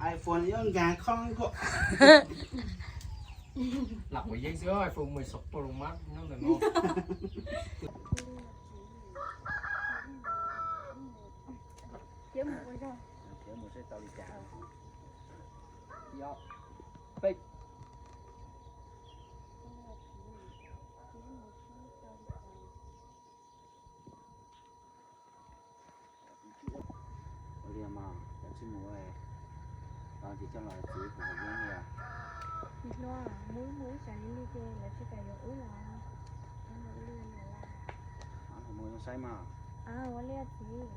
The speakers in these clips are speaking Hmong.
iPhone yuav nkag khob nkuaj. Lam ua yeeb xwb, iPhone mười sáu Pro Max nyob ntawm no. Khiav mus saib tau li cas. Peb. Ua li mas, cov tsis mus, ces coj los txiv kuv hais yeeb li. Tsis hluas, mus mus ib sab li li ces lawv tsis kam yuav wb los. Mus mus saib mas. Ua li txiv.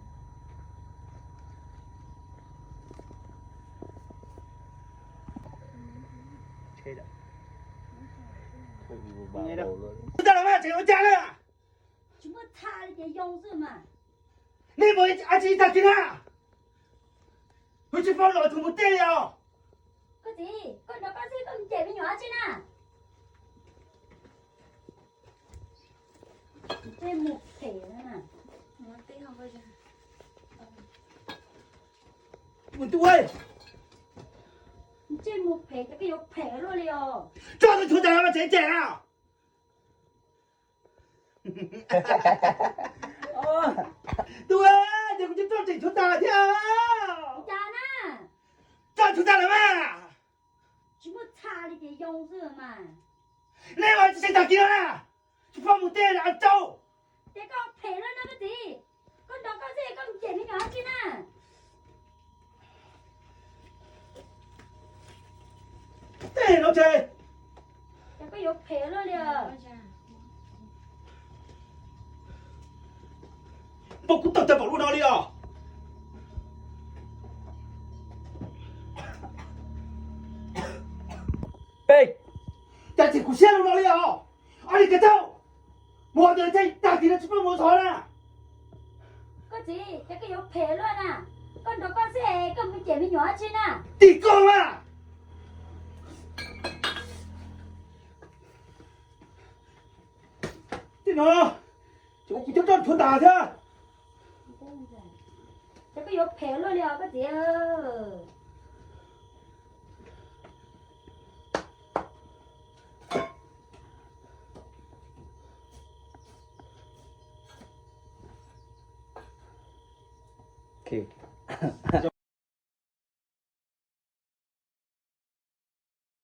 Ua cas na? Tsis muaj txha li ces yoo xwb mas. Nej mus ua tsi tag kis na? Kuv tsis paub los tus mus tej li os. Koj txiv, koj nrog koj xwb koj mus cem me nyuam dab tsi na? Tej mus phem na. Mus ntuj, tej mus phem ces koj yuav phem luaj li os. Tso tus tshuav tas mas tseem cem na. Tub, ces kuv tsis tso tseem tshuav tas thiab. Cas na? Tso tshuav tas lawm mas. Tsis muaj txha li ces yoo xwb mas. Nej ua tsis tag kis no na, tsis paub mus tej na, a tau. Ces koj phem luaj na koj txiv, koj nrog koj xwb koj mus cem me nyuam dab tsi na? Tej no ces, ces koj yuav phem luaj li os. Npau kuv tawg tawg npaum li no li os. Peb, cas tseem kuv siab li no li os. Ob li kev tau, mus ua tej tag kis no tsis paub mus thov na. Koj txiv, ces koj yuav phem luaj na, koj nrog koj xwb koj mus cem me nyuam dab tsi na? Tim koj mas. Tej no, ces kuv coj tshuav tas thiab. Ces koj yuav phem luaj li os koj txiv.